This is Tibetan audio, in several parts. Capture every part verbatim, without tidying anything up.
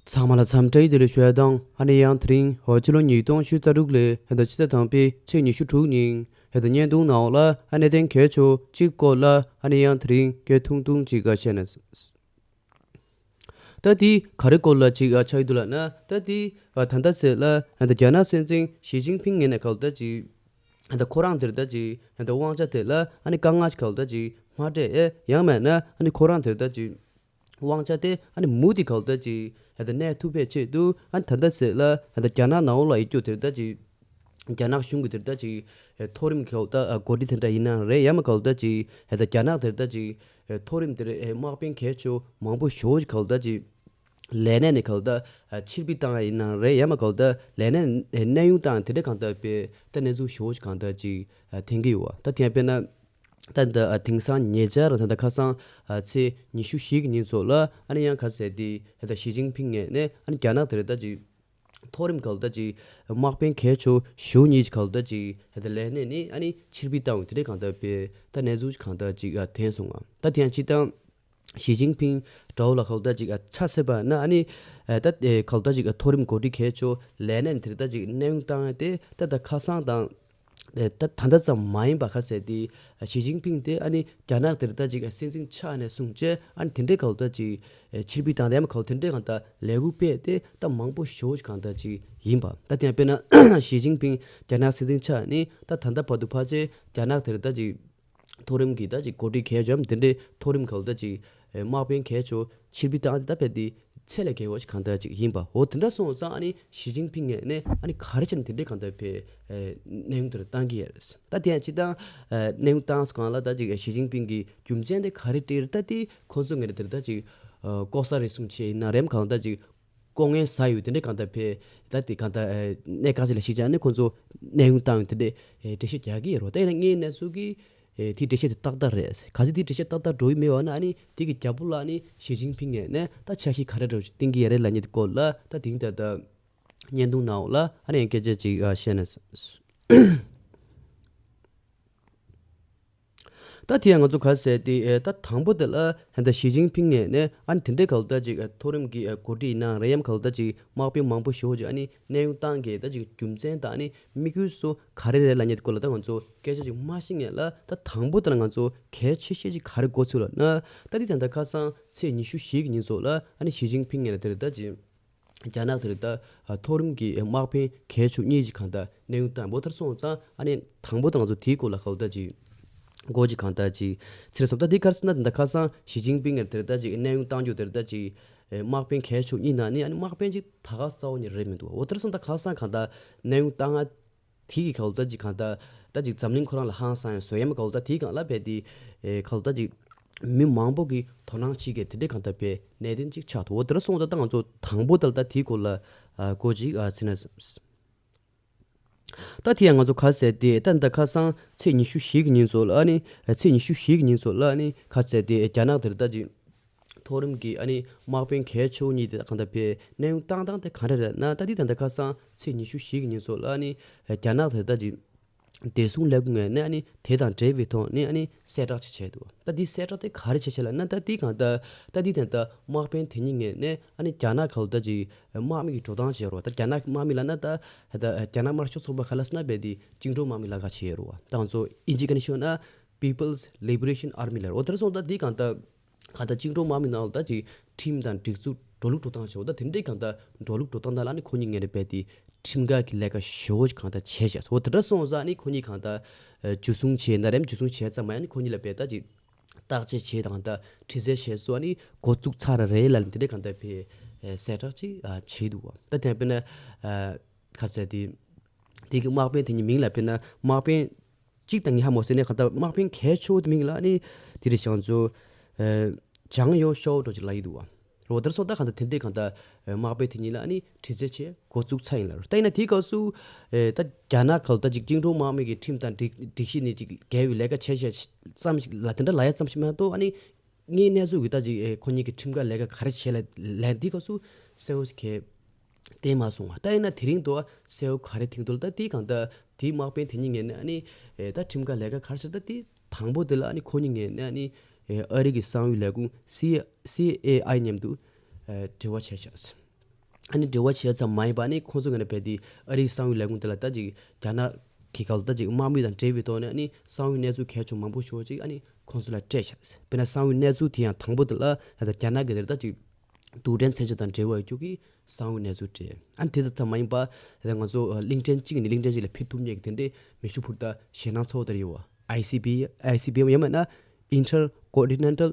ཚང་མ་ལ་འཚམས་འདྲི་བདེ་ལེགས་ཞུ་ཡ་དང་། ཨ་ནི་ཡང་དེ་རིང་འོ་ཕྱི་ལོ་ཉིས་སྟོང་ཉི་ཤུ་རྩ་དྲུག་ལོའི་ཕྱི་ཟླ་བཅུ་ཚེས་དང་པོའི་ཚེས་ཉི་ཤུ་དྲུག་ཉིན་ཧེ་ད་བརྙན་ཐུང་ནང་ལ་ཨ་ནི་གནད་དོན་གལ་ཆེ་གཅིག་སྐོར་ལ་ཨ་ནི་ཡང་དེ་རིང་སྐད་ཐུང་ཐུང་ཅིག་བཤད་ན། ད་དེ་ག་རེ་སྐོར་ལ་ཅིག་ཆགས་ཀྱི་འདུག་ལབ་ན། ད་དེ་ད་ལྟ་ཚེ་ལ་ཧེ་ད་རྒྱ་ནག་སྲིད་འཛིན་ཞི་ཅིན་ཕིང་ངོས་ནས་ག་ལ་ད་ཅིག་ཧེ་ད་ཁོ་རང་དེར་ད་ཅིག་ཧེ་ད་དབང་ཆ་དེ་ལ་ཨ་ནི་དཀའ་ངལ་ཅིག་ག་ལ་ད་ཅིག་མ་སྤྲད། ཡང་མེད་ན་ཨ་ནི་ཁོ་རང་དེར་ད་ཅིག་དབང་ཆ་དེ་ཨ་ནི་མུ་མཐུད་ག་ལ་ད་ཅིག་ཧེ་ད་གནས་ཐུབ་པའི་ཆེད་དུ། ཨ་ནི་ད་ལྟ་ཚེ་ལ་ཧེ་ད་རྒྱ་ནག་ནང་ལོགས་ལ་ཡོད་རྒྱུ་དེར་ད་ཅིག་རྒྱ་ནག་གཞུང་གི་དེར་ད་ཅིག་མཐོ་རིམ་ག་ལ་ད་འགོ་ཁྲིད་དེ་འདྲ་ཡིན་ན་རེད། ཡང་མ་ག་ལ་ད་ཅིག་ཧེ་ད་རྒྱ་ནག་དེར་ད་ཅིག་མཐོ་རིམ་དེར་དམག་དཔོན་གལ་ཆེ་མང་པོ་ཞེ་པོ་ཅིག་ག་ལ་ད་ཅིག་ལས་གནས་ནས་ག་ལ་ད་ཕྱིར་འབུད་བཏང་ཡ་ཡིན་ན་རེད། ཡང་མ་ག་ལ་ད་ལས་གནས་གནས་དབྱུང་བཏང་དེ་འདྲ་གང་ལྟར་དཔེ་ད་གནས་ཚུལ་ཞེ་པོ་ཅིག་གང་ལྟར་ཅིག་ཐོན་གྱི་ཡོད་པ། ད་དེ་ཡང་དཔེར་ན། ད་ད་དེང་སང་ཉེ་ཆར་ད་ད་ཁ་སང་ཚེས་ཉི་ཤུ་བཞི་གི་ཉིན་ཚོ་ལ་ཨ་ནི་ཡང་ག་ཟེར་དེ་ད་ཞི་ཅིན་ཕིང་ངོས་ནས་ཨ་ནི་རྒྱ་ནག་དེར་ད་ཅིག་མཐོ་རིམ་ག་ལ་ད་ཅིག་དམག་དཔོན་གལ་ཆེ་ཞེ་པོ་གཉིས་ཀྱི་ག་ལ་ད་ཅིག་ད་ལས་གནས་ནས་ཨ་ནི་ཕྱིར་འབུད་བཏང་བ་དེ་འདྲ་གང་ལྟར་དཔེ་ད་གནས་ཚུལ་གང་ལྟར་ཅིག་ཐོན་སོང་ང་། ད་དེ་ཡང་སྤྱིར་བཏང་ཞི་ཅིན་ཕིང་འདྲ་བོ་ལ་ག་ལ་ད་ཅིག་ཆ་བཞག་པ་ན་ཨ་ནི་ད་ག་ལ་ད་ཅིག་མཐོ་རིམ་འགོ་ཁྲིད་གལ་ཆེ་ལས་གནས་དེར་ད་ཅིག་གནས་དབྱུང་བཏང་ཡ་དེ་ད་ད་ཁ་སང་དང་། ད་ད་ལྟ་ཙམ་མ་ཡིན་པ་ག་ཟེར་དེ་ཞི་ཅིན་ཕིང་དེ་ཨ་ནི་རྒྱ་ནག་དེར་ད་ཅིག་སྲིད་འཛིན་ཆགས་ནས་བཟུང་བྱས་ཨ་ནི་དེ་འདྲའི་ག་ལ་ད་ཅིག་ཕྱིར་འབུད་བཏང་དེ་ཡང་ག་ལ་དེ་འདྲའི་གང་ལྟར་ལས་འགུལ་སྤེལ་ཏེ་ད་མང་པོ་ཞེ་པོ་ཅིག་གང་ལྟར་ཅིག་ཡིན་པ། ད་དེ་ཡང་དཔེར་ན་ཞི་ཅིན་ཕིང་རྒྱ་ནག་སྲིད་འཛིན་ཆགས་ནས་ད་ད་ལྟ་བར་དུ་ཕལ་ཆེར་རྒྱ་ནག་དེར་ད་ཅིག་མཐོ་རིམ་གྱི་ད་ཅིག་འགོ་ཁྲིད་གལ་ཆེ་དེ་འདྲའི་མཐོ་རིམ་ག་ལ་ད་ཅིག་དམག་དཔོན་གལ་ཆེ་ཕྱིར་འབུད་བཏང་སྟེ་ད་དཔེ་དེ་ཚད་ལས་བརྒལ་བ་ཞིག་གང་ལྟར་ཅིག་ཡིན་པ། འོ་དེ་འདྲ་སོང་ཙང་ཨ་ནི་ཞི་ཅིན་ཕིང་ངོས་ནས་ཨ་ནི་ག་རེ་བྱས་ནས་དེ་འདྲའི་གང་ལྟར་དཔེ་གནས་དབྱུང་དེར་བཏང་གི་ཡོད་རེད། ད་དེ་ཡང་སྤྱིར་བཏང་གནས་དབྱུང་བཏང་སོང་གང་ལ་ད་ཅིག་ཞི་ཅིན་ཕིང་གི་རྒྱུ་མཚན་དེ་ག་རེ་སྤྲད་རེད། ད་དེ་ཁོང་ཚོ་ངོས་ནས་དེར་ད་ཅིག་ལྐོག་ཟ་རུལ་སུངས་བྱས་ཡིན་ན་རེད། གང་ལ་ད་ཅིག་ལྐོག་རྔན་ཟ་ཡོད་དེ་འདྲའི་གང་ལྟར་དཔེ་ད་དེ་གང་ལྟར་གནས་གང་ཅི་ལ་གཞི་བཞག་ནས་ཁོང་ཚོ་གནས་དབྱུང་བཏང་དེ་འདྲའི་འགྲེལ་བཤད་རྒྱག་གི་ཡོད་རེད། ད་ཡིན་ན་ངའི་གནས་ཚུལ་གི་ཨེ། དེའི་འགྲེལ་བཤད་དེ་ཏག་ཏག་རེད། གལ་སྲིད་དེའི་འགྲེལ་བཤད་ཏག་ཏག་འགྲོ་གི་མེད་པ་ན་ཨ་ནི་དེ་གི་རྒྱབ་པོ་ལ་ཨ་ནི་ཞི་ཅིན་ཕིང་ངོས་ནས་ད་འཆར་གཞི་ག་རེ་འདྲ་བོ་ཞིག་བཏིང་གི་ཡོད་རེད་ལབ་མཁན་དེ་སྐོར་ལ་ད་དེང་ད་ལྟ་བརྙན་ཐུང་ནང་ལ་ཨ་ནི་སྐད་ཆ་ཅིག་ཨ་བཤད་ན། ད་དེ་ཡང་ང་ཚོ་ག་ཟེར་དེ་ཨེ། ད་དང་པོ་དེ་ལ་ད་ཞི་ཅིན་ཕིང་ངོས་ནས་ཨ་ནི་དེ་འདྲའི་ག་ལ་ད་ཅིག་ཨ་མཐོ་རིམ་གྱི་ཨ་འགོ་ཁྲིད་ཡིན་ན་རེད། ཡང་ག་ལ་ད་ཅིག་དམག་དཔོན་མང་པོ་ཞེ་པོ་ཅིག་ཨ་ནི་གནས་དབྱུང་བཏང་གི་ད་ཅིག་རྒྱུ་མཚན་དང་ཨ་ནི་དམིགས་ཡུལ་སོགས་ག་རེ་རེད་ལབ་མཁན་དེ་སྐོར་ལ་ད་ང་ཚོ་སྐད་ཆ་ཅིག་མ་བཤད་སྔོན་ལ། ད་དང་པོ་དེ་ལ་ང་ཚོ་གལ་ཆེ་ཤོས་ཅིག་ག་རེ་གོ་ཚུལ་ལབ་ན། ད་འདི་ད་ལྟ་ཁ་སང་ཚེས་ཉི་ཤུ་བཞི་གི་ཉིན་ཚོ་ལ་ཨ་ནི་ཞི་ཅིན་ཕིང་ངོས་ནས་དེར་ད་ཅིག་རྒྱ་ནག་དེར་ད་མཐོ་རིམ་གྱི་དམག་དཔོན་གལ་ཆེ་གཉིས་ཅིག་གང་ལྟར་གནས་དབྱུང་བཏང་བ། དེར་སོང་ཙང་ཨ་ནི་དང་པོ་ད་ང་ཚོ་དེའི་སྐོར་ལ་ག་ལ་ད་ཅིག་གོ་ཅིག་གང་ལྟར་ཅིག་ཚིར་སོང་། ད་འདི་ག་རེ་ཟེར་ན་ད་ལྟ་ཁ་སང་ཞི་ཅིན་ཕིང་ངོས་ནས་དེར་ད་ཅིག་གནས་དབྱུང་བཏང་རྒྱུ་དེར་ད་ཅིག་དམག་དཔོན་གལ་ཆེ་གཉིས་ནང་ནས་ཨ་ནི་དམག་དཔོན་ཅིག་ད་ག་རྩ་བ་ནས་རེད་མི་འདུག་འོ་དེར་སོང་ད་ཁ་སང་གང་ལྟར་གནས་དབྱུང་བཏང་ང་དེ་གི་ག་ལ་ད་ཅིག་གང་ལྟར་ད་ཅིག་འཛམ་གླིང་ཁོ་རང་ལ་ཧང་སང་ཡང་བཟོ་ཡ་མ་ག་ལ་ད་དེའི་སྒང་ལ་བས་དེ་ཨེ་ག་ལ་ད་ཅིག་མི་མང་པོ་གིས་དོ་སྣང་བྱེད་མཁན་དེ་འདྲའི་གང་ལྟར་བས་གནད་དོན་ཅིག་ཆགས་འདུག་འོ་དེ་འདྲ་སོང་ཙང་ད་ང་ཚོ་དང་པོ་ད་ལ་ད་དེའི་སྐོར་ལ་ཨ་གོ་ཅིག་ཨ་ཚིག་ན། ད་དེ་ཡང་ང་ཚོ་ག་ཟེར་དེ་ད་ད་ཁ་སང་ཚེས་ཉི་ཤུ་བཞི་གི་ཉིན་ཚོ་ལ་ཨ་ནི་ཚེས་ཉི་ཤུ་བཞི་གི་ཉིན་ཚོ་ལ་ཨ་ནི་ག་ཟེར་དེ་རྒྱ་ནག་དེར་ད་ཅིག་མཐོ་རིམ་གྱི་ཨ་ནི་དམག་དཔོན་གལ་ཆེ་བོ་གཉིས་དེ་གང་ལྟར་བས་གནས་དབྱུང་བཏང་སྟངས་དེ་ག་འདྲ་རེད་ན། ད་འདི་ད་ལྟ་ཁ་སང་ཚེས་ཉི་ཤུ་བཞི་གི་ཉིན་སོགས་ལ་ཨ་ནི་རྒྱ་ནག་དེ་ད་ཅིག་བདེ་སྲུང་ལས་ཁུངས་ནས་ཨ་ནི་དེ་དང་འབྲེལ་བའི་ཐོག་ནས་ཨ་ནི་གསལ་བསྒྲགས་ཅིག་བྱས་འདུག་ད་འདི་གསལ་བསྒྲགས་དེ་ག་རེ་བྱས་བྱས་ལབ་ན། ད་འདི་གང་ལྟར་ད་འདི་ད་ལྟ་དམག་དཔོན་དེ་གཉིས་ངོས་ནས་ཨ་ནི་རྒྱ་ནག་ག་ལ་ད་ཅིག་དམག་མི་གི་འགྲོ་སྟངས་བྱས་རོགས། ད་རྒྱ་ནག་དམག་མི་ལབ་ན་ད་ད་རྒྱ་ནག་དམར་ཤོག་ཚོགས་པ་ག་ལ་ཟེར་ན་བས་དེ་བཅིངས་འགྲོལ་དམག་མི་ལབ་ཁ་བྱས་རོགས། ད་ང་ཚོ་ཨིན་ཇི་སྐད་ནས་ཤོད་ན། People's Liberation Army ལབ་རེད། འོ་དེར་སོང་ད་འདི་གང་ལྟར་གང་ལྟར་བཅིངས་འགྲོལ་དམག་མི་ནང་ལ་ད་ཅིག་ཁྲིམས་དང་སྒྲིག་འཛུགས་འགྲོ་ལུགས་འགྲོ་སྟངས་བྱེད་འོ་ད་དེ་འདྲའི་གང་ལྟར་འགྲོ་ལུགས་འགྲོ་སྟངས་ནང་ལ་ནི་ཁོ་གཉིས་ངོས་ནས་རྦད་དེ་ཁྲིམས་འགལ་གྱི་ལས་ཀ་ཞེ་པོ་ཅིག་གང་ལྟར་བྱས་བཞག་འོ་དེ་འདྲ་སོང་ཙང་ནི་ཁོ་གཉིས་གང་ལྟར་འཇུ་བཟུང་བྱས་ན་རེམ་འཇུ་བཟུང་བྱས་ཙམ་མ་ཡང་ནི་ཁོ་གཉིས་ལ་རྦད་ད་ཅིག་བརྟག་དཔྱད་བྱས་དང་ད་དྲི་རྩད་བྱས་སོ་ནི་འགོ་བཙུགས་ཚར་རེད་ལབ་ནི་དེ་འདྲའི་གང་ལྟར་བས་གསལ་བསྒྲགས་ཅིག་བྱས་འདུག་བ། ད་དེ་དཔེར་ན་ག་ཚད་དེ་དེ་གི་དམག་དཔོན་དེ་གཉིས་མིང་ལ་དཔེར་ན་དམག་དཔོན་གཅིག་དང་གཉིས་ཧ་མོ་ཟེར་ནས་གང་ལྟར་དམག་དཔོན་གལ་ཆེ་བོ་དེ་མིང་ལ་ནི་དེ་རེད་ཤང་ཚོ། ཨེ། ཇང་ཡོ་ཤོ་འགྲོ་ཅིག་ལ་ཡི་འདུག་བ། རོ་དེར་སོང་ད་གང་ལྟར་དེ་འདྲའི་གང་ལྟར་དམག་དཔོན་དེ་གཉིས་ལ་ནི་དྲི་རྩད་བྱས་འགོ་བཙུགས་ཚར་ཡིན་ལ་རོ། ད་ཡིན་ན་དེའི་སྐབས་སུ་ཨེ། ད་རྒྱ་ནག་གང་ལྟར་ཅིག་བཅིངས་འགྲོལ་དམག་མི་གི་ཁྲིམས་དང་སྒྲིག་སྒྲིག་གཞི་ནི་ཅིག་འགལ་བའི་ལས་ཀ་བྱས་བྱས་ཙམ་ཞིག་ལ་དེ་འདྲ་ལ་ཡ་ཙམ་ཞིག་མ་གཏོགས་ཨ་ནི། ངའི་གནས་ཚུལ་གྱི་ད་ཅིག་ཨེ། ཁོ་གཉིས་ཀྱི་ཁྲིམས་འགལ་ལས་ཀ་ག་རེ་བྱས་ལ་ལན་འདི་སྐབས་སུ་གསལ་བོ་ཞིག་གས་བསྟན་མ་སོང་བ། ད་ཡིན་ན་དེ་རིང་དུ་གསལ་བོ་ག་རེ་ཐིང་དུ་ལ་ད་དེའི་གང་ལྟར་དེའི་དམག་དཔོན་དེ་གཉིས་ངོས་ནས་ཨ་ནི་ཨེ། ད་ཁྲིམས་འགལ་ལས་ཀ་ག་རེ་བྱས་ད་དེ་དང་པོ་དེ་ལ་ཨ་ནི་ཁོ་གཉིས་ངོས་ནས་ཨ་ནི་ཨེ། ཨ་རི་གི་གསང་བའི་ལས་ཁུངས་སི་སི་ཨེ་ཨའི་མཉམ་དུ་ཨེ། འབྲེལ་བ་བྱས་བཞག་ཨ་ནི་འབྲེལ་བ་བྱས་ཙམ་མ་ཡིན་པ། ཨ་ནི་ཁོང་ཚོ་ངོས་ནས་རྦད་དེ་ཨ་རིའི་གསང་བའི་ལས་ཁུངས་དེ་ལ་ད་ཅིག་རྒྱ་ནག་གི་སྒང་ལ་ད་ཅིག་དམག་མི་དང་འབྲེལ་བའི་ཐོག་ནས་ཨ་ནི་གསང་བའི་གནས་ཚུལ་གལ་ཆེ་མང་པོ་ཞེ་པོ་ཅིག་ཨ་ནི་ཁོང་ཚོ་ལ་སྤྲད་བཞག་དཔེར་ན་གསང་བའི་གནས་ཚུལ་དེ་ཡང་དང་པོ་དེ་ལ་ད་རྒྱ་ནག་གི་དེར་ད་ཅིག་རྡུལ་ཕྲན་མཚོན་ཆ་དང་འབྲེལ་བ་ཡོད་རྒྱུ་གི་གསང་བའི་གནས་ཚུལ་སྤྲད། ཨ་ནི་དེ་ཙམ་མ་ཡིན་པ་ད་ང་ཚོ་གླིང་ཕྲན་གཅིག་ནས་གླིང་ཕྲན་གཅིག་ལ་ཕྱིར་ཐུབ་མཁན་གྱི་དེ་འདྲའི་མེ་ཤུགས་འཕུར་མདའ་ཞེད་སྣང་ཚ་བོ་དེ་རེད་བ། ཨའི་སི་བི། ཨའི་སི་བི་ཡང་མིན་ན་Intercontinental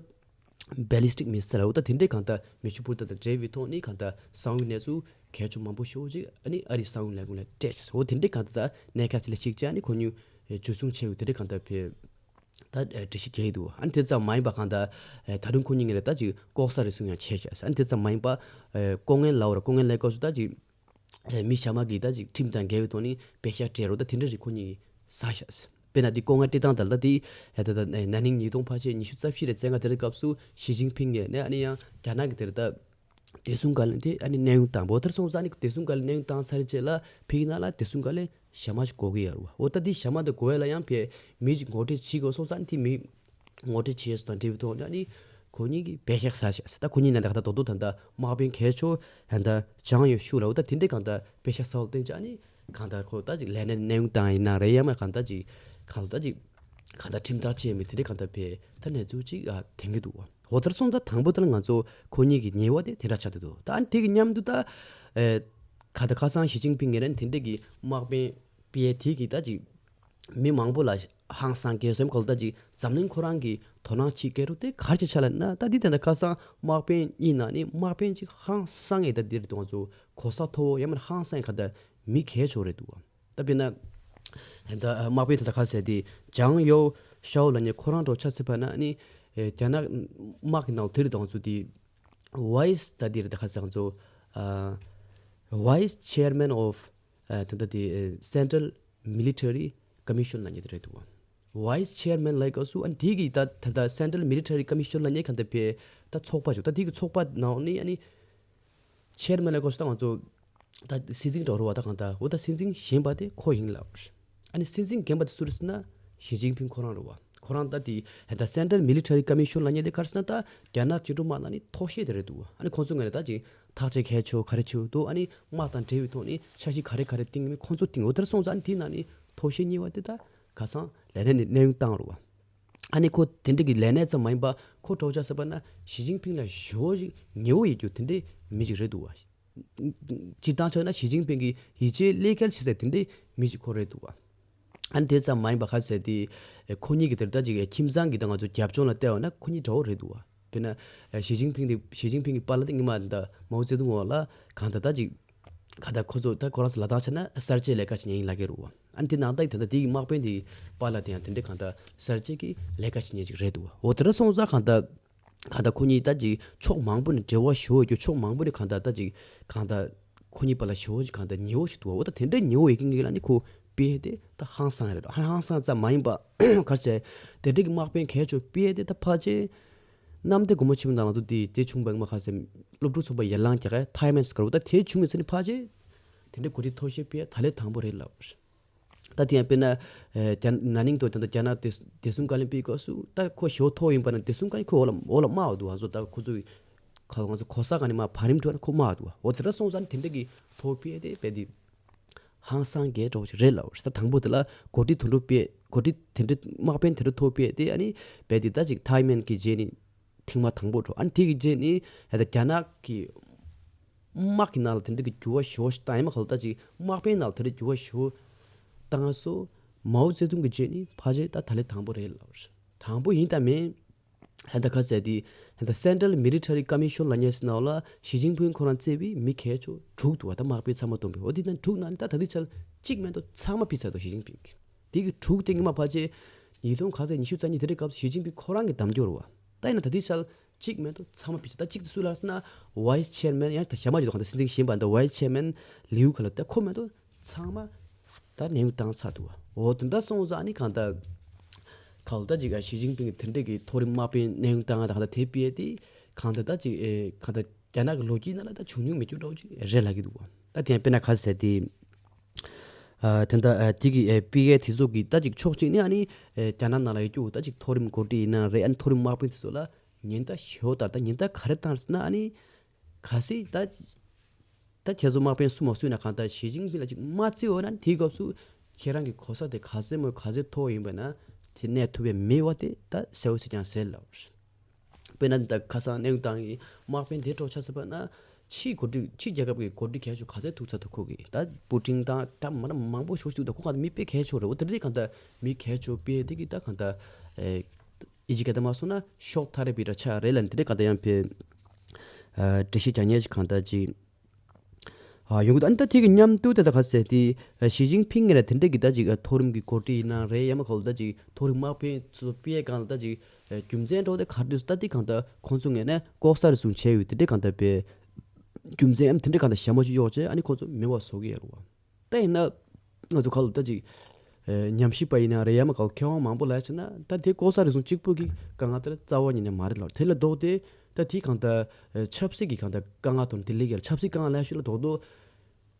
Ballistic Missile འོ་ད་དེ་འདྲའི་གང་ལྟར་མེ་ཤུགས་འཕུར་མདའ་དང་འབྲེལ་བའི་ཐོག་ནས་གང་ལྟར་གསང་བའི་གནས་ཚུལ་གལ་ཆེ་མང་པོ་ཞེ་པོ་ཅིག་ཨ་ནི་ཨ་རིའི་གསང་བའི་ལས་ཁུངས་ལ་སྤྲད་ཤག་འོ་དེ་འདྲའི་གང་ལྟར་གནད་འགག་ཅིག་ལ་གཞིགས་བྱས་ཨ་ནི་ཁོ་གཉིས་འཇུ་བཟུང་བྱས་ཡོད། དེ་འདྲའི་གང་ལྟར་བས་ད་འགྲེལ་བཤད་བརྒྱབ་ཡོད་འདུག་ཨ་ནི་དེ་ཙམ་མ་ཡིན་པ་གང་ལྟར་ད་རུང་ཁོ་གཉིས་ངོས་ནས་ད་ཅིག་ལྐོག་ཟ་རེ་ཟུང་ཡང་བྱས་ཤག་ཨ་ནི་དེ་ཙམ་མ་ཡིན་པ་ལྐོག་རྔན་ལབ་ར་ལྐོག་རྔན་ལེན་སྐབས་སུ་ད་ཅིག་ཨེ་མི་གཞན་མ་གིས་ད་ཅིག་ཁྲིམས་དང་འགལ་བའི་ཐོག་ནས་པེ་ཤག་སྤྲད་རོགས་ད་དེ་འདྲ་རིགས་ཁོ་གཉིས་ཀྱིས་ཟ་ཤག་དཔེར་ན་དེ་ལྐོག་རྔན་སྤྲད་སྟངས་དེ་ལ་ད་དེ་ཨེ་ད་ད་ཨེ་ན་ནིང་ཉིས་སྟོང་ཕལ་ཆེར་ཉི་ཤུ་རྩ་བཞི་རེད་བཙན་བཀའ་དེ་རིང་སྐབས་སུ་ཞི་ཅིན་ཕིང་ངོས་ནས་ཨ་ནི་ཡང་རྒྱ་ནག་གི་དེར་ད་བདེ་སྲུང་བཀའ་བློན་དེ་ཨ་ནི་གནས་དབྱུང་བཏང་བ། འོ་དེར་སོང་ཙང་ཨ་ནི་བདེ་སྲུང་བཀའ་བློན་གནས་དབྱུང་བཏང་ཚར་རྗེས་ལ་ཕ་གི་ནང་ལ་བདེ་སྲུང་བཀའ་བློན་གཞན་མ་ཞིག་དགོས་ཀྱི་ཡོད་རེད་བ། འོ་ད་དེ་གཞན་མ་དེ་དགོས་ཡ་ལ་ཡང་ཕ་གི་མི་ཅིག་ངོ་སྤྲོད་བྱེད་དགོས་སོང་ཙང་ཨ་ནི་དེ་མི་ངོ་སྤྲོད་བྱེད་ཡས་དང་འབྲེལ་བའི་ཐོག་ནས་ཨ་ནི་ཁོ་གཉིས་ཀྱིས་པེ་ཤག་ཟ་ཤག་ད་ཁོ་གཉིས་ནང་ད་ག་ད་རྡོག་རྡོག་ད་ད་དམག་དཔོན་གལ་ཆེ་ད་ད་ཅང་ཡོ་ཤུ་ལ་འོ་ད་དེ་འདྲའི་གང་ད་པེ་ཤག་ཟ་བ་བསྟན་ཅིག་ཨ་ནི་གང་ད་ཁོ་ད་ཅིག་ལས་གནས་གནས་དབྱུང་བཏང་ཡིན་ན་རེད་ཡ་མ་གང་ད་ཅིག་གང་ད་ཅིག་གང་ད་ཁྲིམས་ཐག་བཅད་མི་དེ་འདྲའི་གང་ད་པེ་ད་གནས་ཚུལ་ཅིག་ཨ་དེང་གི་འདུག་བ། འོ་དེར་སོང་ད་དང་པོ་དེ་ལ་ང་ཚོ་ཁོ་གཉིས་ཀྱི་ཉེས་པ་དེ་དེ་འདྲ་ཆགས་བསྡད་འདུག་ད་ཨ་ནི་དེ་གི་མཉམ་དུ་ད་ཨེ་ག་ད་ཁ་སང་ཞི་ཅིན་ཕིང་ངོས་ནས་དེ་འདྲའི་གི་དམག་དཔོན་པེ་དེ་གི་ད་ཅིག་མི་མང་པོ་ལ་ཧང་སང་གི་སེམས་ཁོག་ལ་ད་ཅིག་འཛམ་གླིང་ཁོ་རང་གི་དོ་སྣང་བྱེད་ཀྱི་རུ་དེ་ག་རེ་བྱས་ཆ་ལ་ན་ད་འདི་དེ་འདྲ་ཁ་སང་དམག་དཔོན་གཉིས་ནང་ནས་དམག་དཔོན་ཅིག་ཧང་སང་ངེ་ད་འདིར་དུ་ང་ཚོ་གོ་ས་མཐོ་བོ་ཡང་མིན་ཧང་སང་ག་ད་མི་གལ་ཆེ་རེད་འདུག་བ། ད་དཔེར་ན་ད་དམག་དཔོན་དེ་འདྲ་ཁ་ཟེར་དེ་ཇང་ཡོ་ཤའོ་ལབ་མཁན་ཁོ་རང་འགྲོ་ཆ་ཚེ་ཕ་ན་ནི་རྒྱ་ནག་དམག་གི་ནང་དེ་རུ་དུ་ང་ཚོ་དེ་ཝའི་སི་ད་འདིར་ད་ཁ་ཟེར་ང་ཚོ་Vice Chairman of ཨ་ད་ལྟ་དེ་ཨ་Central Military Commission ལབ་མཁན་དེ་རེད་འདུག་བ། Vice Chairman ལབ་སྐབས་སུ་ཨ་ནི་དེ་གི་ད་ད་ལྟ་Central Military Commission ལབ་མཁན་གང་ལྟར་པའི་ད་ཚོགས་པ་ཞིག་ད་དེ་གི་ཚོགས་པ་ནང་ནས་ཨ་ནི་Chairman ལབ་སྐབས་སུ་ད་ང་ཚོ་ད་སྲིད་འཛིན་འགྲོ་རུ་བ་ད་གང་ལྟར་འོ་ད་སྲིད་འཛིན་གཞན་པ་དེ་ཁོ་ཡིན་ལབ། ཨ་ནི་སྲིད་འཛིན་རྒན་པ་དེ་སུ་རེད་ཟེར་ན་ཞི་ཅིན་ཕིང་ཁོ་རང་རེད་བ། ཁོ་རང་ད་དེ་ད་Central Military Commission ལབ་མཁན་དེ་ག་རེ་ཟེར་ན་ད་རྒྱ་ནག་བཅིངས་འགྲོལ་དམག་ནང་ནས་ཐོག་ཤེས་དེ་རེད་འདུག་བ། ཨ་ནི་ཁོང་ཚོ་ངོས་ནས་ད་ཅིག་ཐག་གཅོད་གལ་ཆེ་ག་རེ་བྱེད་འདུག་ཨ་ནི་དམག་དང་འབྲེལ་བའི་ཐོག་ནས་འཆར་གཞི་ག་རེ་ག་རེ་བཏིང་མིན་ཁོང་ཚོ་བཏིང་འོ་དེར་སོང་ཙང་ཨ་ནི་དེའི་ནང་ནས་ཐོག་ཤེས་གཉིས་པ་དེ་ད་ཁ་སང་ལས་གནས་ནས་གནས་དབྱུང་བཏང་རུ་བ། ཨ་ནི་ཁོ་དེ་འདྲ་གི་ལས་གནས་ཙམ་མ་ཡིན་པ་ཁོ་གྲོགས་ཆ་ཟེར་བ་ན་ཞི་ཅིན་ཕིང་ལ་ཞོ་ཞིག་ཉེ་བོ་ཡིན་རྒྱུ་དེ་འདྲའི་མི་ཞིག་རེད་འདུག་བ། སྤྱིར་བཏང་ཆ་ན་ཞི་ཅིན་ཕིང་གི་ཡིད་ཆེས་ཀླད་ཀར་བྱེད་ས་དེ་འདྲའི་མི་ཞིག་ཁོ་རེད་འདུག་བ། ཨ་ནི་དེ་ཙམ་མ་ཡིན་པ་ག་ཟེར་དེ་ཁོ་གཉིས་ཀྱི་དེར་ད་ཅིག་ཁྱིམ་ཚང་གི་ད་ང་ཚོ་རྒྱབ་ལྗོངས་ལ་བལྟས་པ་ན་ཁོ་གཉིས་འདྲ་བོ་རེད་འདུག་བ། དཔེར་ན་ཞི་ཅིན་ཕིང་དེ་ཞི་ཅིན་ཕིང་གི་པཱ་ལགས་དེ་སྔོན་མ་ད་མའོ་ཙེ་ཏུང་འོག་ལ་གང་ལྟར་ད་ཅིག་གང་ལྟར་ཁོ་ཚོ་ད་ཁོ་རང་ཚོ་ལ་དྭགས་ཆ་ན་གསར་བརྗེའི་ལས་ཀ་ཞིག་ཉན་ཡིན་ལབ་ཀྱི་རེད་བ། ཨ་ནི་དེ་ནང་ད་ད་ལྟ་དེ་གི་དམག་དཔོན་དེ་པཱ་ལགས་དེ་ཡང་དེ་འདྲའི་གང་ལྟར་གསར་བརྗེ་གི་ལས་ཀ་ཞིག་ཉན་ཅིག་རེད་འདུག་བ། འོ་དེ་འདྲ་སོང་ཙང་གང་ལྟར་གང་ལྟར་ཁོ་གཉིས་ད་ཅིག་ཕྱོགས་མང་པོ་ནས་འབྲེལ་བ་ཞུ་འོས་རྒྱུ་ཕྱོགས་མང་པོ་ནས་གང་ལྟར་ད་ཅིག་གང་ལྟར་ཁོ་གཉིས་བར་ལ་ཞུ་འོས་ཅིག་གང་ལྟར་ཉེ་བོ་ཞིག་འདུག་བ། འོ་ད་དེ་འདྲའི་ཉེ་བོ་ཡོད་མཁན་གྱི་ལ་ནི་ཁོ་པེ་དེ་ད་ཧང་སང་རེད། ཧང་སང་ཙམ་མ་ཡིན་པ་ག་རེ་ཟེར་དེ་འདྲའི་གི་དམག་དཔོན་གལ་ཆེ་པེ་དེ་ད་ཕལ་ཆེར་གནམ་བདེ་སྒོ་མོ་ཆེན་མོ་ནང་ང་ཚོ་དེ་དེ་བྱུང་བའི་མ་ག་ཟེར་སློབ་ཕྲུག་ཚོགས་པ་ཡར་ལངས་རྒྱག་ག་ཐའི་མན་སྐོར་བ་ད་དེ་བྱུང་ཡོད་ཚེ་ནི་ཕལ་ཆེར་དེ་འདྲའི་གོ་སྒྲིག་ཐོག་ཤེས་པེ་ད་ལས་དང་པོ་རེད་ལབ། ད་དེ་ཡང་དཔེར་ན་ཨེ་རྒྱ་ན་ནིང་དུ་ད་ལྟ་རྒྱ་ནག་བདེ་བདེ་སྲུང་བཀའ་བློན་པའི་སྐབས་སུ་ད་ཁོ་ཞེ་པོ་མཐོ་བོ་ཡིན་པ་ན་བདེ་སྲུང་བཀའ་བློན་ཁོ་འོག་ལ་འོག་ལ་དམའ་བ་འདུག་ང་ཚོ་ད་ཁོ་ཚོ་གི་ཁ་ང་ཚོ་གོ་ས་ག་ནས་མར་བར་རིམ་འགྲོ་ན་ཁོ་དམའ་བ་འདུག་འོ་དེ་འདྲ་སོང་ཙང་དེ་འདྲ་གི་མཐོ་བོ་ཕེ་དེ་དཔེ་དེ་ཧང་སང་གི་འདྲ་བོ་ཞིག་རེད་ལབ། ད་དང་པོ་དེ་ལ་གོ་སྒྲིག་དོན་འགྲུབ་པས་གོ་སྒྲིག་དེ་འདྲ་དམག་དཔོན་དེ་འདྲ་མཐོ་བོ་ཕེ་དེ་ཨ་ནི་དཔེ་དེ་ད་ཅིག་ཐའི་མན་གྱི་རྗེས་ནི་ཐེངས་མ་དང་པོ་འགྲོ། ཨ་ནི་དེ་གི་རྗེས་ནི་ད་རྒྱ་ནག་གི་དམག་གི་ནང་ལ་དེ་འདྲ་གི་འགྱུར་བ་ཞེ་པོ་ཞིག་བཏང་ཡིན་མ་ག་ལ་ད་ཅིག་དམག་དཔོན་ནང་ལ་དེ་འདྲ་འགྱུར་བ་ཞེ་པོ་བཏང་སོ། མའོ་ཙེ་ཏུང་གི་རྗེས་ནི་ཕལ་ཆེར་ད་ད་ལན་དང་པོ་རེད་ལབ་རེད། དང་པོ་ཡིན་དང་མིན། ཧན་ད་ག་ཟེར་དེ་ཧན་ད་Central Military Commission ལབ་མཁན་ཟེར་ནོ་ལ་ཞི་ཅིན་ཕིང་ཁོ་རང་བརྩིས་པའི་མི་གལ་ཆེ་དྲུག་འདུག་བ། ད་དམག་དཔོན་ཚང་མ་བསྡོམས་པས་འོ་དེ་ནང་དྲུག་ནང་ནས་ད་ད་ལྟའི་ཆར་གཅིག་མེད་དོ་ཚང་མ་ཕུད་ཚར་འདུག་ཞི་ཅིན་ཕིང་གིས། དེ་གི་དྲུག་དེ་སྔོན་མ་ཕལ་ཆེར་ཉིས་སྟོང་ག་ཚོད་ཉི་ཤུ་རྩ་གཉིས་དེ་འདྲའི་སྐབས་སུ་ཞི་ཅིན་ཕིང་ཁོ་རང་གིས་བདམས་རྒྱུ་རེད་བ། ད་ཡིན་ན་ད་ལྟའི་ཆར་གཅིག་མེད་དོ་ཚང་མ་ཕུད་ཚར། ད་གཅིག་དེ་སུ་ལ་ཟེར་ན་Vice Chairman ཡང་ད་གཞན་མ་ཅིག་འདུག་གང་ལྟར་སྲིད་འཛིན་གཞན་པ་འདུག Vice Chairman ལིའུ་ཁ་ལ་ད་ཁོ་མེད་དོ་ཚང་མ་ད་གནས་དབྱུང་བཏང་ཚར་འདུག་བ། འོ་དེ་འདྲ་སོང་ཙང་ནི་གང་ལྟར་གང་ལྟར་ཅིག་ཞི་ཅིན་ཕིང་གི་དེ་འདྲ་གི་མཐོ་རིམ་དམག་དཔོན་གནས་དབྱུང་བཏང་ང་ད་གང་ལྟར་དེ་པི་ཨེ་དེ་གང་ལྟར་ད་ཅིག་ཨེ་གང་ལྟར་རྒྱ་ནག་གི་ལོ་རྒྱུས་ནང་ལ་ད་བྱུང་མྱོང་མེད་རྒྱུ་འདྲ་བོ་ཅིག་རེད་ལབ་ཀྱི་འདུག་བ། ད་དེ་ཡང་དཔེར་ན་ག་ཟེར་དེ་ཨ་དེ་འདྲ་ཨ་དེ་གི་ཨེ་པི་ཨེ་དེ་ཚོ་གི་ད་ཅིག་ཕྱོགས་གཅིག་ནས་ཨ་ནི་ཨེ་རྒྱ་ནག་ནང་ལ་ཡོད་རྒྱུ་ད་ཅིག་མཐོ་རིམ་འགོ་ཁྲིད་ཡིན་ན་རེད། ཨ་ནི་མཐོ་རིམ་དམག་དཔོན་དེ་ཚོ་ལ་ཉེན་བརྡ་ཞེ་པོ་ལྟར་ད་ཉེན་བརྡ་ག་རེ་བཏང་ཟེར་ན་ཨ་ནི་གལ་སྲིད་ད། ད་ཁྱེད་ཚོ་དམག་དཔོན་སུ་མ་སུ་ཡིན་ན་གང་ལྟར་ཞི་ཅིན་ཕིང་ལ་ཅིག་མ་བརྩི་འོ་ན་དེའི་སྐབས་སུ་ཁྱེད་རང་གི་གོ་ས་དེ་ག་ཚད་མོ་ག་ཚད་མཐོ་ཡིན་པ་ན་དེ་གནས་ཐུབ་པའི་མེད་པ་དེ་ད་གསལ་པོ་ཞིག་ཀྱང་གསལ་ལ། དཔེར་ན་ད་ཁ་སང་གནས་སྟངས་ཀྱི་དམག་དཔོན་དེ་འཕྲོག་ཆ་ཚ་པ་ན་ཕྱིའི་འགོ་ཁྲིད་ཕྱིའི་རྒྱལ་ཁབ་ཀྱི་འགོ་ཁྲིད་གལ་ཆེ་ག་ཚད་ཐུག་ཚར་འདུག་ཁོ་གི་ད་པུ་ཏིན་དང་ད་མ་ན་མང་པོ་ཞུ་ཞུ་འདུག་ཁོ་ག་ད་མི་དཔེ་གལ་ཆེ་རེད། འོ་དེ་འདྲའི་གང་ལྟར་མི་གལ་ཆེ་དཔེ་དེ་གི་ད་གང་ལྟར་ཨེ་ཨི་ཇི་ག་ད་མ་སོང་ན་ཤོག་ཐ་རེ་པི་ར་ཆ་རེད་ལ་དེ་འདྲའི་གང་ལྟར་ཡང་དཔེ་ཨ་འགྲེལ་བཤད་རྒྱག་མཁན་ཞིག་གང་ལྟར་ཅིག་ཨ་ཡོང་གི་འདུག་ཨ་ནི་ད་དེ་གི་མཉམ་དུ་དེ་ད་ག་ཟེར་ཏེ་ཨ་ཞི་ཅིན་ཕིང་ངེད་ལ་དེ་འདྲ་གི་ད་ཅིག་ཨ་མཐོ་རིམ་གི་འགོ་ཁྲིད་ཡིན་ན་རེད། ཡང་མ་གོ་ལ་ད་ཅིག་མཐོ་རིམ་དམག་དཔོན་ཚོ་པེ་གང་ལ་ད་ཅིག་ཨ་རྒྱུ་མཚན་འདྲ་བོ་དེ་ག་རེ་འདུག་ད་དེ་གང་ལྟར་ཁོང་ཚོ་ངེད་ནས་ལྐོག་ཟ་རེ་ཟུང་བྱས་ཡོད་དེ་འདྲ་གང་ལྟར་པས་རྒྱུ་མཚན་ཨ་དེ་འདྲ་གང་ལྟར་ཞྭ་མོ་ཅིག་གཡོགས་བྱས་ཨ་ནི་ཁོང་ཚོ་མེད་པ་བཟོ་གི་ཡོད་རེད་བ། ད་ཡིན་ན་ང་ཚོ་ག་ལ་ད་ཅིག་ཨེ་ཉམས་ཞིབ་པ་ཡིན་ན་རེད། ཡང་མ་གོ་མཁས་དབང་མང་པོ་ལ་བྱས་ན་ད་དེ་ལྐོག་ཟ་རེ་ཟུང་གཅིག་པོ་གི་དཀའ་ངལ་དེ་ལ་རྩ་བ་ཉིད་ནས་མ་རེད་ལ། དེ་ལ་ལྡོག་སྟེ་ད་དེ་གང་ལྟར་ཨེ་ཆབ་སྲིད་ཀྱི་གང་ལྟར་དཀའ་ངལ་དང་དེ་ལས་ཀྱི་ཆབ་སྲིད་དཀའ་ངལ་ལ་ཤོད་ལ་ལྡོག་ཏུ་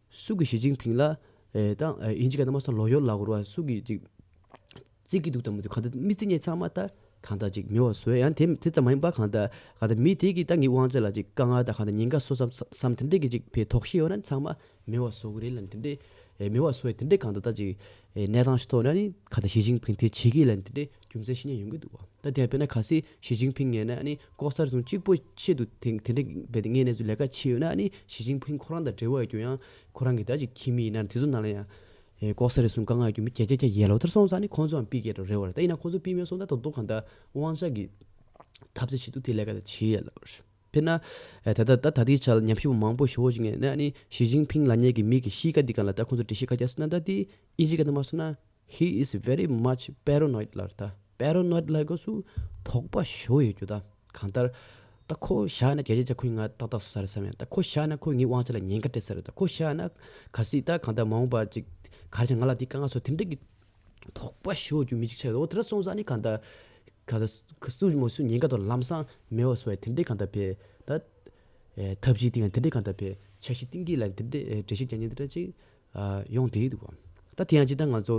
སུ་གི་ཞི་ཅིན་ཕིང་ལ་ཨེ་ད་ཨེ་ཡིན་གཅིག་ག་ད་མ་སོང་ལོ་ཡོད་ལ་གོ་ར་སུ་གི་ཅིག་བརྩི་གི་འདུག་དམ་མི་འདུག་གང་ལྟར་མི་བརྩི་མཁན་ཚང་མ་ད་གང་ལྟར་ཅིག་མེད་པ་བཟོས། ཡང་དེ་དེ་ཙམ་མ་ཡིན་པ་གང་ལྟར་གང་ལྟར་མི་དེ་གི་ད་ངའི་དབང་ཆ་ལ་ཅིག་དཀའ་ངལ་དང་གང་ལྟར་ཉེན་ཁ་བཟོ་བསམ་བསམ་དེ་འདྲས་ཀྱི་ཅིག་ཕའི་དོགས་གཞི་ཡོད་ན་ཚང་མ་མེད་པ་བཟོ་གི་རེད་ལ་དེ་འདྲས་ཨེ་མེད་པ་བཟོ་ཡ་དེ་འདྲས་གང་ལྟར་ད་ཅིག་ཨེ་གནས་སྟངས་ཤིག་ཐོག་ནས་ནི་གང་ལྟར་ཞི་ཅིན་ཕིང་དེ་བྱེད་ཀྱི་ལ་དེ་འདྲས་རྒྱུ་མཚན་ཤེས་མཁན་ཡོང་གི་འདུག་བ། ད་དེ་དཔེར་ན་གལ་སྲིད་ཞི་ཅིན་ཕིང་ངེས་ན་ནི་ལྐོག་ཟ་རེ་ཟུང་གཅིག་པོ་ཆེད་དུ་དེ་དེ་འདྲས་འབད་དེ་ངས་གནས་ཚུལ་ལས་ཀ་བྱས་ཡོད་ན་ནི་ཞི་ཅིན་ཕིང་ཁོ་རང་དང་འབྲེལ་བ་ཡོད་རྒྱུ་ཡང་ཁོ་རང་གི་ད་ཅིག་ཁྱིམ་མི་ཡིན་ན་དེ་ཚོ་ནང་ལ་ཡང་ཨེ་ལྐོག་ཟ་རེ་ཟུང་དཀའ་ངལ་ཡོད་རྒྱུ་མི་བརྒྱ་ཆ་བརྒྱ་ཡལ་ལོ་དེར་སོང་ཙང་ནི་ཁོང་ཚོའང་ཕི་གེ་རེད་བ། ད་ཡིན་ན་ཁོང་ཚོ་ཕི་མེད་སོང་ད་ད་དུང་གང་ལྟར་དབང་ཆ་གི་ཐབས་རྩལ་ཆེད་དུ་དེ་ལས་ཀ་ད་བྱེད་ཡ་ལ། དཔེར་ན། ཨེ་ད་ལྟ་ད་ད་ལྟའི་ཆར་ཉམས་ཞིབ་པ་མང་པོ་ཞེ་པོ་ཅིག་ངས་ནས་ཨ་ནི་ཞི་ཅིན་ཕིང་ལབ་མཁན་གྱི་མི་གི་གཤིས་ཀ་འདི་ག་ལ་ད་ཁོང་ཚོ་འགྲེལ་བཤད་ག་རྒྱག་སྲིད་ན་ད་དེ་ཨིན་ཇི་ག་ད་མ་སོང་ན་he is very much paranoid ལབ་རེད། ད་པེ་ར་ནོ་ཡིཌ་ལབ་དགོས་སུ་དོགས་པ་ཞེ་པོ་ཡོད་རྒྱུ་ད་གང་ལྟར་ད་ཁོ་བཞག་ན་བརྒྱ་ཆ་བརྒྱ་ཁོས་ང་ཏག་ཏག་བཟོ་ས་རེད་བསམ་ཡང་ད་ཁོ་བཞག་ན་ཁོས་ངའི་དབང་ཆ་ལ་ཉེན་ཁ་སྤྲད་ས་རེད། ད་ཁོ་བཞག་ན་གལ་སྲིད་ད་གང་ལྟར་མ་འོངས་པ་ཅིག་ག་རེ་བྱས་ང་ལ་འདི་དཀའ་ངལ་བཟོ་དེ་འདྲ་གི་དོགས་པ་ཞེ་པོ་རྒྱུ་མི་གཅིག་ཆགས་ཡོད། འོ་དེ་འདྲ་སོང་ཙང་ནི་གང་ལྟར་གང་ལྟར་སུ་མོ་སུ་ཉེན་ཁ་དང་ལམ་སང་མེད་པ་བཟོ་བའི་དེ་འདྲའི་གང་ལྟར་བས་ད་ཨེ་ཐབས་ཤེས་དེ་ཡང་དེ་འདྲའི་གང་ལྟར་བས་འཆར་གཞི་བཏིང་གི་ལ་དེ་འདྲའི་ཨེ་འགྲེལ་བཤད་རྒྱག་མཁན་དེ་འདྲ་ཅིག་ཨ་ཡོང་བསྡད་ཀྱི་འདུག་བ། ད་དེ་ཡང་ཅི་ད་ང་ཚོ་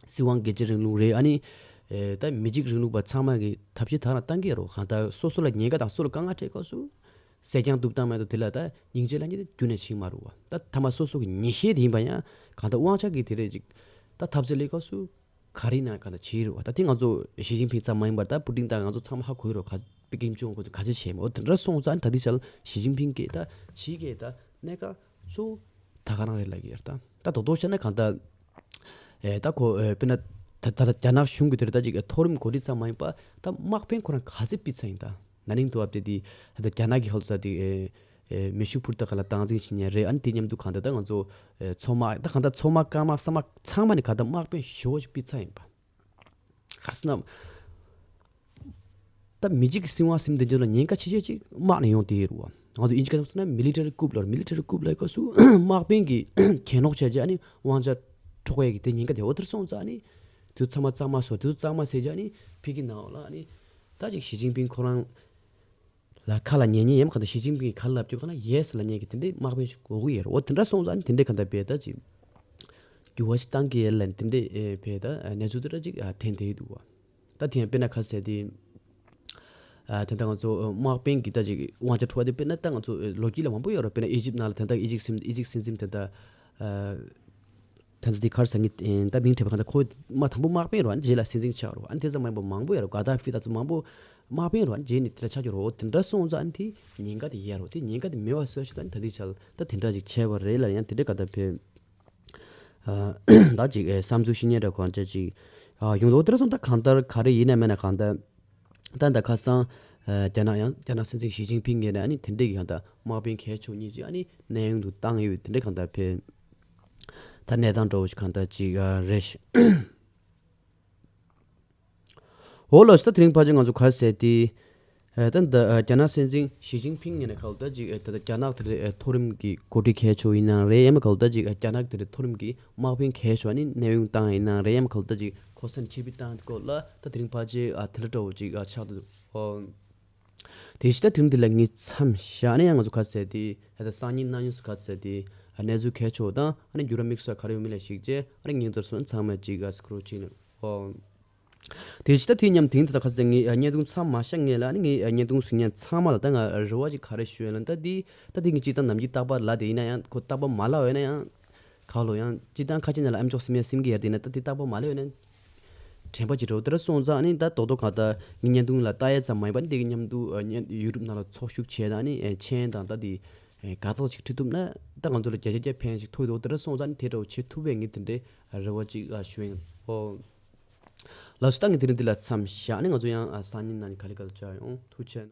སྲིད་དབང་སྒེར་གཅོད་རིང་ལུགས་རེད། ཨ་ནི་ཨེ་ད་མི་གཅིག་རིང་ལུགས་པ་ཚང་མ་གི་ཐབས་ཤེས་དག་རང་བཏང་གི་ཡོད་རེད། གང་ལྟར་སོ་སོ་ལ་ཉེན་ཁ་དང་སོ་ལ་དཀའ་ངལ་འཕྲད་སྐབས་སུ། སྲས་ཀྱང་སྡུག་བཏང་མེད་དོ་དེ་ལ་ད་སྙིང་རྗེ་ལ་ཉེ་རྒྱུ་ནས་ཕྱིན་མ་རུང་བ། ད་ཐ་མ་སོ་སོ་གི་ཉེས་ཤེས་དེ་ཡིན་པ་ཡང་གང་ལྟར་དབང་ཆ་གི་དེ་རེད་ཅིག་ད་ཐབས་ཟད་ལས་སྐབས་སུ་ག་རེ་ཡིན་ན་གང་ལྟར་བྱེད་རུང་བ། ད་དེ་ང་ཚོ་ཞི་ཅིན་ཕིང་ཙམ་མ་ཡིན་པར་ད་པུ་ཏིན་དང་ང་ཚོ་ཚང་མ་ཧ་གོ་གི་རེད། ག་པེ་ཀིང་ཕྱོགས་ཁོ་ཚོ་ག་ཚོད་བྱས་མོད་དེ་འདྲ་སོང་ཙང་ད་དེ་ཆ་ལ་ཞི་ཅིན་ཕིང་གིས་ད་ཕྱི་གི་ད་གནད་འགག་གཙོ་བོ་ད་ག་རང་རེད་ལབ་ཀྱི་ཡོད་ད། ད་དོག་དོག་བཤད་ན་གང་ལྟར་ཨེ་ད་ཁོ་ཨེ་དཔེར་ན་ད་ད་ད་རྒྱ་ནག་གཞུང་གི་དེ་རེད་ད་ཅིག་མཐོ་རིམ་འགོ་ཁྲིད་ཙམ་མ་ཡིན་པར་ད་དམག་དཔོན་ཁོ་རང་ག་ཚོད་ཕུད་ཚར་ཡིན་ད། ན་ནིང་དུ་བབ་སྟེ་དེ་ད་རྒྱ་ནག་གི་ཧོལ་ས་དེ་ཨེ་ཨེ་མེ་ཤུགས་འཕུར་མདའ་ག་ལ་སྟངས་འཛིན་བྱེད་མཁན་རེད། ཨ་ནི་དེ་མཉམ་དུ་གང་ལྟར་ད་ང་ཚོ་ཨེ་མཚོ་དམག་ད་གང་ལྟར་མཚོ་དམག་སྐར་དམག་ས་དམག་ཚང་མ་ནས་གང་ལྟར་དམག་དཔོན་ཞེ་པོ་ཞིག་ཕུད་ཚར་ཡིན་པ། ག་རེ་ཟེར་ན། ད་མི་གཅིག་གི་སྲིད་དབང་ཟིན་དེ་ཚོ་ལ་ཉེན་ཁ་ཆེ་ཆེ་ཅིག་དམག་ནས་ཡོང་དེ་རུ་བ། ང་ཚོ་ཨིན་ཇི་སྐད་ཐོག་ཟེར་ན་མི་ལི་ཊ་རི་ཀུབ་ལ་མི་ལི་ཊ་རི་ཀུབ་ལ་སྐབས་སུ་དམག་དཔོན་གྱི་ཁྱེར་ནོག་བྱས་རྗེས་ཨ་ནི་དབང་ཆ་འཕྲོག་ཡས་ཀྱི་དེ་ཉེན་ཁ་དེ་འོ་དེར་སོང་ཙང་ཨ་ནི་དེ་ཚོ་ཚང་མ་གཙང་མ་བཟོ། དེ་ཚོ་གཙང་མ་བཟས་རྗེས་ཨ་ནི་ཕ་གི་ནང་ལ་ཨ་ནི་ད་ཅིག་ཞི་ཅིན་ཕིང་ཁོ་རང་ལ་ཁ་ལ་ཉན་ཉན་ཡམ་ག་ད་ཞི་ཅིན་ཕིང་གི་ཁ་ལ་ལབ་རྒྱུ་ག་ན་ཡེ་སི་ལབ་ཉན་གི་དེ་འདྲའི་དམག་དཔོན་ཞིག་དགོས་ཀྱི་ཡོད་རེད། འོ་དེ་འདྲ་སོང་ཙང་ཨ་ནི་དེ་འདྲའི་ག་ད་བས་ད་ཅིག་འགྱུར་བ་ཞིག་བཏང་གི་ཡོད་ལ་དེ་འདྲའི་ཨེ་བས་ད་གནས་ཚུལ་དེ་འདྲ་ཅིག་ཨ་ཐོན་བསྡད་ཀྱི་འདུག་བ། ད་དེ་ཡང་དཔེར་ན་ཁ་གསལ་དེ། ཨ་དེ་ལྟར་ང་ཚོ་དམག་དཔོན་གྱི་ད་ཅིག་དབང་ཆ་འཕྲོག་པ་དེ་དཔེར་ན་ད་ང་ཚོ་ལོ་རྒྱུས་ལ་མང་པོ་ཡོད་རེད། དཔེར་ན་ཨི་ཇིབ་ནང་ལ་དེ་ལྟར་ཨི་ཇིབ་སྲིད་ཨི་ཇིབ་སྲིད་འཛིན་དེ་ལྟར་ཨ་དེ་ལྟར་དེ་གར་ས་ངེས་ད་མིང་བྲིས་པ་གང་ལྟར་ཁོ་མ་དང་པོ་དམག་དཔོན་རེད། རྗེས་ལ་སྲིད་འཛིན་ཆགས་རེད། དེ་ཙམ་མ་ཡིན་པ་མང་པོ་ཡོད་རེད། ག་ད་ཧྥི་ད་ཚོ་མང་པོ་དམག་དཔོན་རེད། རྗེས་ནས་དེ་ལ་ཆགས་ཀྱི་རེད། དེ་འདྲ་སོང་ཙང་དེ་ཉེན་ཁ་དེ་ཡལ་རེད། དེ་ཉེན་ཁ་དེ་མེད་པ་བཟོ་ཞིག་ད་ད་དེ་ཆ་ལ་ད་དེ་འདྲ་ཅིག་བྱས་པ་རེད་ལ་ཡང་དེ་འདྲ་ག་ད་ཕེབས། ཨ་ད་ཅིག་ཨེ་བསམ་ཚུལ་ཤེས་ཉན་འདྲ་གང་ཅི་ཅིག་ཨ་ཡོང་འདུག་དེར་སོང་ད་གང་ལྟར་ག་རེ་ཡིན་ན་མེད་ན་གང་ལྟར་ད་ད་ཁ་སང་ཨ་རྒྱ་ནག་ཡང་རྒྱ་ནག་སྲིད་འཛིན་ཞི་ཅིན་ཕིང་ངོས་ནས་ཨ་ནི་དེ་འདྲས་ཀྱི་གང་ལྟར་དམག་དཔོན་གལ་ཆེ་གཉིས་ཅིག་ཨ་ནི་གནས་དབྱུང་དུ་བཏང་ཡོད་དེ་འདྲས་གང་ལྟར་ཕེབས། ད་གནས་སྟངས་འདྲ་བོ་ཞིག་གང་ལྟར་ཅིག་ཨ་རེད་ཤག་འོ་ལགས་སོ། ད་དེ་རིང་ཕལ་ཆེར་ང་ཚོ་ག་རེ་ཟེར་ཏེ། ཨ་ད་ད་ཨ་རྒྱ་ནག་སྲིད་འཛིན་ཞི་ཅིན་ཕིང་ངོས་ནས་ཁ་ལོ་ད་ཅིག་ཨ་ད་ད་རྒྱ་ནག་དེ་རེད་ཨ་མཐོ་རིམ་གྱི་འགོ་ཁྲིད་གལ་ཆེ་བོ་ཡིན་ན་རེད། ཡང་མ་ཁ་ལོ་ད་ཅིག་ཨ་རྒྱ་ནག་དེ་རེད་མཐོ་རིམ་གྱི་དམག་དཔོན་གལ་ཆེ་བ་ནི་གནས་དབྱུང་བཏང་ཡིན་ན་རེད། ཡང་མ་ཁ་ལོ་ད་ཅིག་ཁོ་ས་ནས་ཕྱིར་འབུད་བཏང་སྐོར་ལ་ད་དེ་རིང་ཕལ་ཆེར་ཨ་དེ་འདྲ་འདྲ་བོ་ཅིག་ཨ་ཆགས་འདུག་ཨོ། དེ་བཞིན་ད་དེ་རིང་འདི་ལ་ངས་མཚམས་བཞག་ནས་ཡང་ང་ཚོ་ག་རེ་ཟེར་ཏེ་ཨ་ད་སང་ཉིན་གནངས་ཉིན་སུ་ག་རེ་ཟེར་ཏེ་ཨ་གནས་ཚུལ་གལ་ཆེ་བོ་དང་ཨ་ནི་འགྱུར་བ་དམིགས་བསལ་ག་རེ་ཡོད་མེད་ལ་གཞིགས་རྗེས་ཨ་ནི་ཉིན་དེར་སོང་ཚང་མ་ཅིག་ཨ་སྐུ་རོགས་ཅིག་ནས་ཨོ། དེ་ཕྱི་ད་དེ་མཉམ་དེང་དུ་ད་ཁ་སང་ངས་བརྙན་ཐུང་མཚམས་མ་བཞག་ངེས་ལ་ནི་ངས་བརྙན་ཐུང་གཟིགས་མཁན་ཚང་མ་ལ་ད་ང་རེ་བ་ཅིག་ག་རེ་ཞུ་ཡ་ལ་ད་དེ་ད་དེ་ངས་ཅིག་ད་ནམ་རྒྱུན་རྟག་པར་ལབ་དེ་ཡིན་ན་ཡང་ཁོ་རྟག་པར་མ་ལབ་ཡོད་ན་ཡང་ག་ལོ་ཡང་ཅིག་ད་ཁ་ཆེ་ན་ལ་ཨེམ་ཅོག་སེམས་ཡ་སེམས་ཀྱི་ཡར་དེ་ན་ད་དེ་རྟག་པར་མ་ལབ་ཡོད་ན་དྲན་པ་ཅིག་འགྲོ་དེ་ར་སོང་ཙང་ནི་ད་རྡོག་རྡོག་ག་ད་ངས་བརྙན་ཐུང་ལ་ལྟ་ཡ་ཙམ་མ་ཡིན་པ་ནི་དེ་གི་མཉམ་དུ་ཡུ་ཊུབ་ནང་ལ་ཚོགས་ཞུགས་བྱས་དང་ནི་མཆན་དང་ད་དེ་དགའ་ཐོག་ཅིག་ཁྲིད་ཐུབ་ན་ད་ང་ཚོ་ལ་བརྒྱ་ཆ་བརྒྱ་ཕན་ཅིག་ཐོགས་འདུག་དེ་ར་སོང་ཙང་ནི་དེ་འདྲ་བོ་བྱེད་ཐུབ་པའི་ངས་དེ་འདྲའི་རེ་བ་ཅིག་ཞུ་ཡིན། ཨོ། ལགས་སོ། ད་ངས་དེ་རིང་འདི་ལ་མཚམས་བཞག་ནས་ང་ཚོ་ཡང་ཨ་སང་ཉིན་ནང་ག་ལེ་ག་ལེ་བཅར་ཡོང་། ཐུགས་རྗེ་ཆེ།